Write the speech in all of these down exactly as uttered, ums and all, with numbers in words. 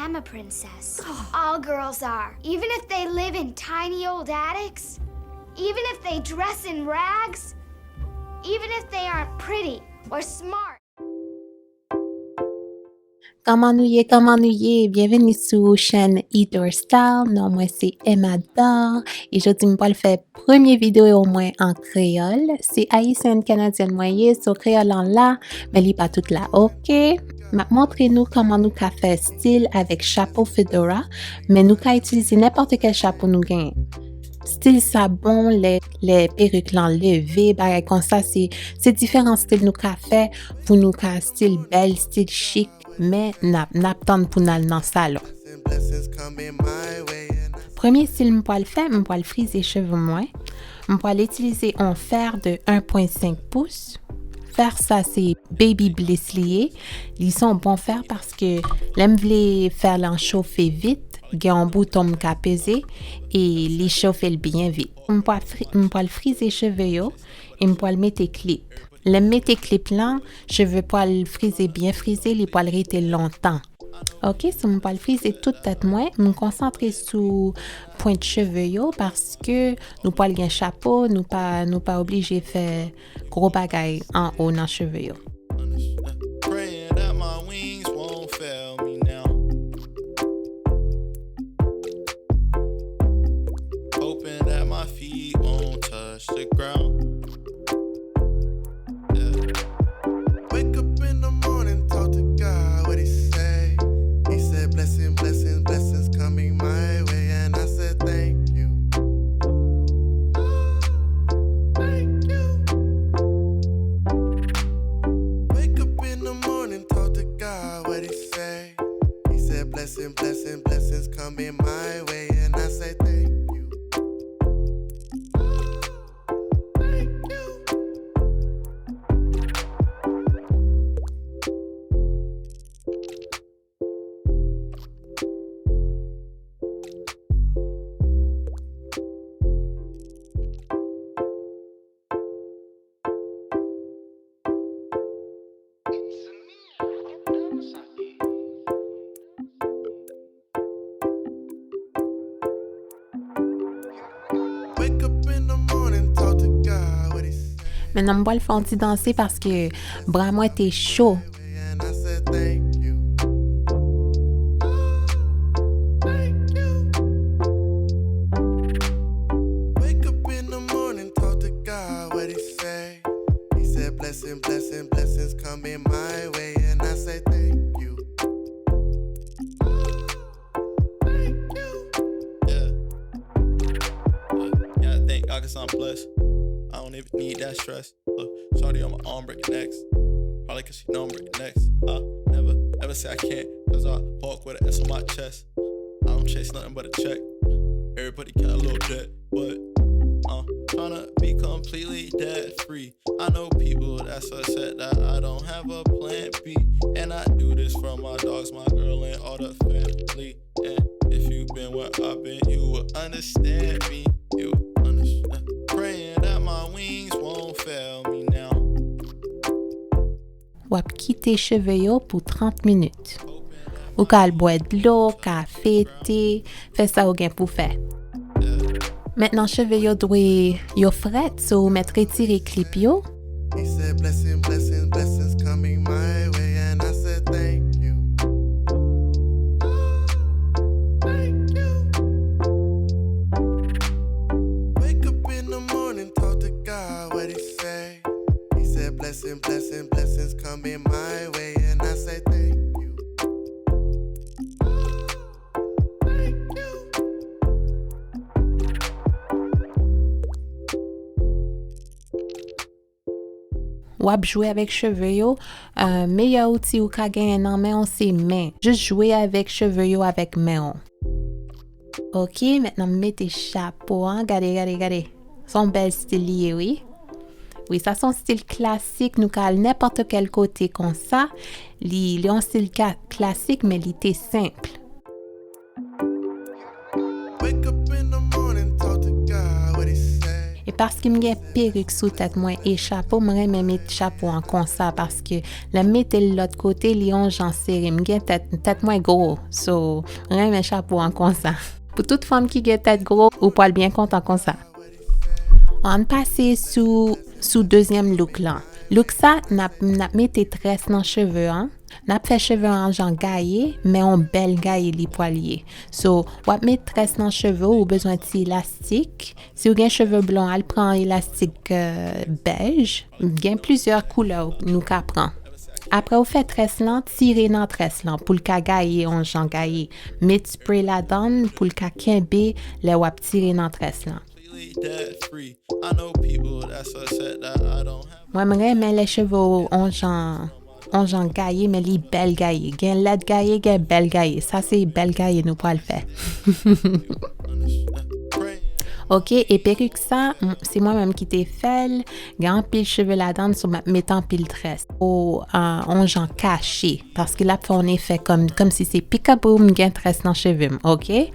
I'm a princess. All girls are. Even if they live in tiny old attics, even if they dress in rags, even if they aren't pretty or smart. Kòman nou ye? Kòman nou ye? Byenveni sou chèn Eat Our Style. Non mwen se Emma Dor. E jodi m pral fè premye videyo mwen an kreyòl. Se ayisyèn kanadyèn mwen ye, so kreyòl lan la, men li pa tout la, oke? M ap montre nou kòman nou ka fè stil avèk chapo fedora, men nou ka itilize nenpòt kèl chapo nou genyen. Stil sa bon lè, lè perik lan leve, bagay konsa, se, se diferan stil nou ka fè pou nou ka stil bèl, stil chik, men n ap, n ap tann pou n al nan salon. Premye stil m pral fè, m pral frize cheve mwen. M pral itilize yon fè de en pwen senk pous. Fè sa se Baby Bliss li ye. Li se yon bon fè paske lè m vle fè lan chofe vit, gen yon bouton m ka peze e li chofe l byen vit. M pral fri-, m pral frize cheve yo e m pral mete klip. Lè m mete klip lan, cheve pral frize byen frize, li pral rete lontan. Oke, so m pral frize tout tèt mwen. M konsantre sou pwent cheve yo paske nou pral gen chapo, nou pa, nou pa oblije fè gwo bagay anwo nan cheve yo. Praying that my wings won't fail me now. Hoping that my feet won't touch the ground. Yeah. Wake up in the morning, talk to God, what he say? He said, "Blessing, blessings, blessings coming my way," and I said, "Thank you." Thank you. Wake up in the morning, talk to God, what he say? He said, "Blessing, blessing, blessings coming my way," and I said, "Thank you." Thank you. Wake up in the morning, talk to God, what he say? Mentnan m pral fè yon ti danse paske bra mwen te cho. And I said, "Thank you." Thank you. Wake up in the morning, talk to God, what he say? He said, "Blessing, blessing, blessings coming my way," and I say, "Thank you." Thank you. Yeah. Yeah, yeah, I think I can sound blessed. I don't even need that stress. Look, shawty on my arm breaking necks. Probably 'cause she know I'm breaking necks. I never, ever say I can't, 'cause I walk with an S on my chest. I don't chase nothing but a check. Everybody got a little debt, but I'm tryna be completely debt free. I know people that's upset that I don't have a plan B. And I do this for my dogs, my girl, and all the family. And if you been where I've been, you will understand me. You will understand. Praying that my wings won't fail me now. W ap kite cheve yo pou trant minit. Ou ka al bwè dlo, kafe, te, fè sa ou gen pou fè. Mentnan cheve yo dwe yo frèt, so ou mèt retire klip yo. He said, "Blessing, blessing, blessings coming my way," and I said, "Thank you." Thank you. Wake up in the morning, talk to God, what he say? He said, "Blessing, blessing, blessings coming my way," and I say, "Thank you." Thank you. W ap jwe avèk cheve yo. Euh, meyè outi ou ka genyen nan men w se men. Jis jwe avèk cheve yo avèk men w. Ok, mentnan m mete chapo an. Gade, gade, gade. Se yon bèl stil li ye, wi. Wi, sa se yon stil klasik. Nou ka al nenpòt kèl kote konsa. Li, li yon stil ka-, klasik, men li te senp. Wake up in the morning, talk to God, what he say? E Paske m gen perik sou tèt mwen e chapo, m renmen met chapo an konsa paske lè m mete l lòt kote, li yon jan sere. M gen tèt, tèt mwen gwo, so m renmen chapo an konsa. Pou tout fanm ki gen tèt gwo, ou pral byen kontan konsa. Ann pase sou, sou dezyèm look lan. Look sa, n ap, n ap mete très nan cheve an. N ap fè cheve an jan gaye, men yon bèl gaye li pral ye. So, w ap met très nan cheve w, ou bezwen ti elastik. Si w gen cheve blon, al pran elastik, euh, bèj. Gen plizyè koulè nou ka pran. Apre w fè très lan, tire nan très lan pou l ka gaye yon jan gaye. Met spray ladan l pou l ka kenbe lè w ap tire nan très lan. Mwen, m renmen lè cheve w yon jan, yon jan gaye, men li bèl gaye. Gen lèd gaye, gen bèl gaye. Sa se bèl gaye nou pral fè. Ok, e perik sa, m, se mwen menm ki te fè l. Gen anpil cheve ladan l, so m ap met anpil très. Pou, ah, yon jan kache, paske l ap fè yon efè kòm, kòmsi se pikabou m gen très nan cheve m, ok?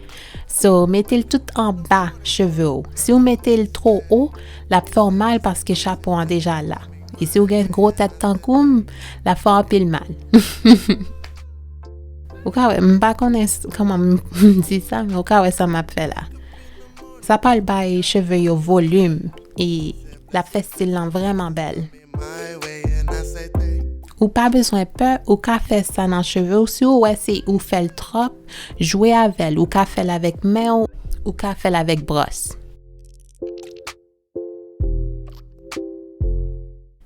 So, mete l tout anba cheve w. Si w mete l twò wo, l ap fè w mal paske chapo an deja la. E si w gen gwo tèt tankou m, l ap fè w anpil mal. Ou ka wè, m pa konnen s-, kòman m di sa, men ou ka wè sa m ap fè la. Sa pral bay cheve yo volim e l ap fè stil lan vrèman bèl. Ou pa bezwen pè, ou ka fè sa nan cheve w. Si w wè se ou fè l twòp, jwe avè l. Ou ka fè l avèk men w, ou ka fè l avèk bwòs.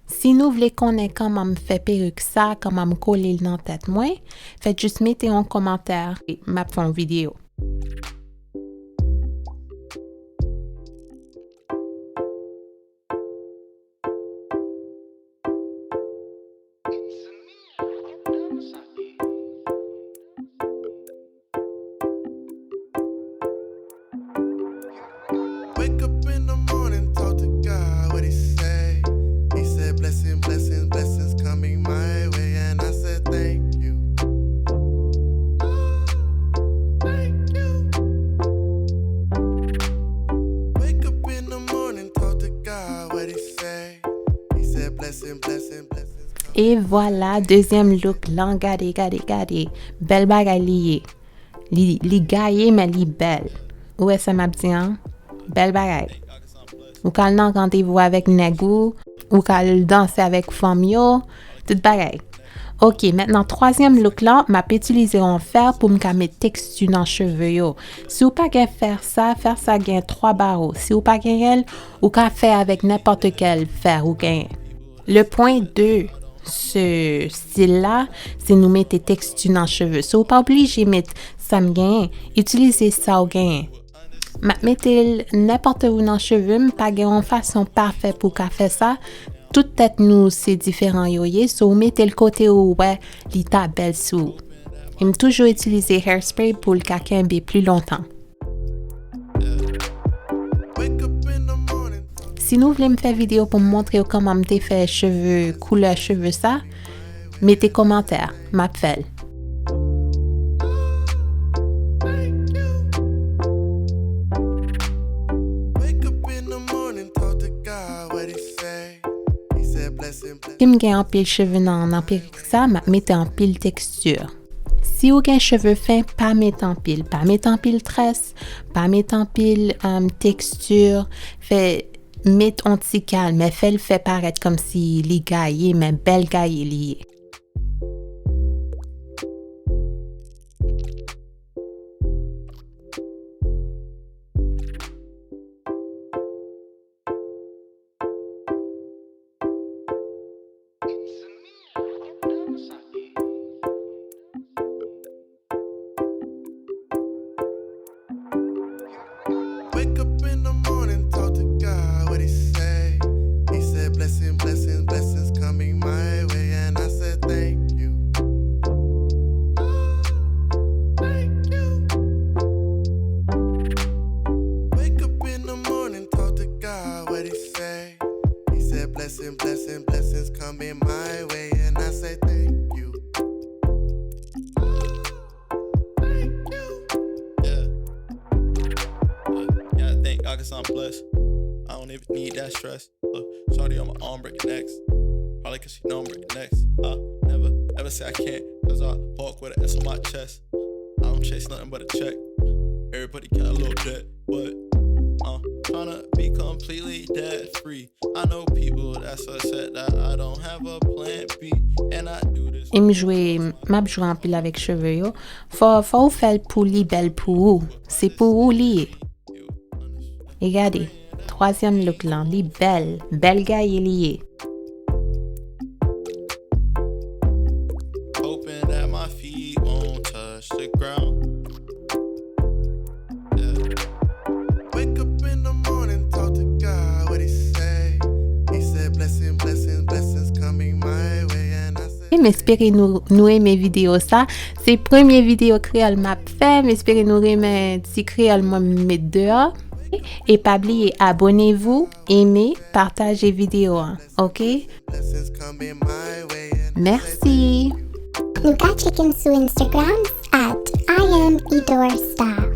Si nou vle konnen kòman m fè perik sa, kòman m kole l nan tèt mwen, fè jis mete yon kòmantè, m ap fè yon videyo. Wake up in the morning, talk to God, what he say? He said, blessing, blessings, blessings coming my way, and I said, thank you. Thank you. Wake up in the morning, talk to God, what he say? He said, blessing, blessing, blessings coming. E vwala, dezyèm look lan, gade, gade, gade. Bèl bagay li ye. Li, li gaye, men li bèl. Ou wè sa m ap di an? Bèl bagay. Ou ka al nan randevou avèk nèg ou, ou ka al danse avèk fanm yo, tout bagay. Ok, mentnan, twazyèm look lan, m ap itilize yon fè pou m ka met teksti nan cheve yo. Si w pa gen fè sa, fè sa gen twa bawo. Si w pa genyen l, ou ka fè avèk nenpòt kèl fè ou genyen. Le point de ce style la, se nou mete teksti nan cheve. So, ou pa oblije met sa m genyen, itilize sa w genyen. M ap mete l nenpòt ou nan cheve m, pa gen yon fason pafè pou w ka fè sa. Tout tèt nou se diferan yo ye, so ou mete l kote ou wè li ta bèl sou ou. E m toujou itilize hairspray pou l ka kenbe pli lontan. Si nou vle m fè videyo pou m montre w kòman m te fè cheve, koulè cheve sa, mete kòmantè, m ap fè l. Wake up in the morning, talk to God, what he say? He said, blessing, blessing. Si m gen anpil cheve nan, nan perik sa, m ap mete anpil teksti. Si w gen cheve fen, pa met anpil. Pa met anpil très, pa met anpil, um, teksti. Fè, met on ti kalmè, fè l fè parèt kòmsi li gaye, men bèl gaye li ye. Wake up in the morning, talk to God, what he say? He said, blessing, blessings, blessings coming my way, and I said, thank you. Thank you. Wake up in the morning, talk to God, what he say? He said, blessing, blessing, blessings coming my way, and I say, thank you. Thank you. Yeah. Yeah, I think Arkansas Plus. I don't If need that stress, look, shawty on my arm breaking necks. Probably cause she know I'm breaking necks. I never, never say I can't, cause I walk with an S on my chest. I don't chase nothing but a check. Everybody got a little debt, but uh, tryna be completely debt free. I know people that's upset that I don't have a plan B, and I do this. E m jwe, m ap jwe anpil avèk cheve yo. Fò, fò ou fè l pou li bèl pou ou. Se pou ou li ye. E gade, twazyèm look lan, li bèl, bèl gaye li ye. Hoping that my feet won't touch the ground. Yeah. Wake up in the morning, talk to God, what he say? He said, blessing, blessings, blessings coming my way, and I said, E m espere nou, nou renmen videyo sa. Se premye videyo kreyòl m ap fè. M espere nou renmen ti kreyòl mwen m met deyò. E pa bliye, abonnez-vous, aimez, partagez vidéo an, ok? Blessings coming my way, and I said, mèsi. Nou ka tcheke m sou Instagram at I am Idor Star.